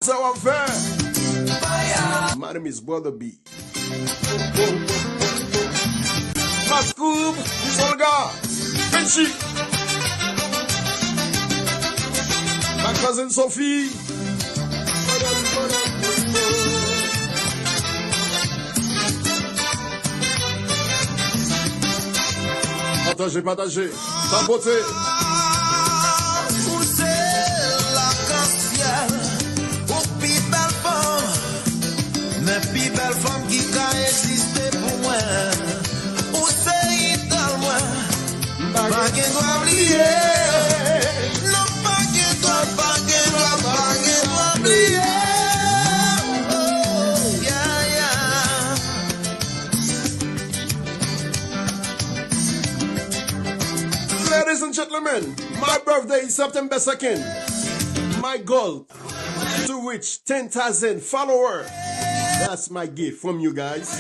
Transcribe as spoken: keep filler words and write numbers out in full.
Sa w ap fè? Madam is Brother B. Mascoub, Solga, Benji. My cousin Sophie. Pataje, pataje. Sa pote. Ou se lakansyèl, ou pi bèl fanm, men pi bèl fanm ki ka egziste pou mwen. Ou se idòl mwen, m pa gen dwa bliye. Non, pa gen dwa, pa gen dwa, pa gen dwa bliye. Oh, yeah, yeah. Ladies and gentlemen, my birthday is September second. My goal to reach ten thousand followers. That's my gift from you guys.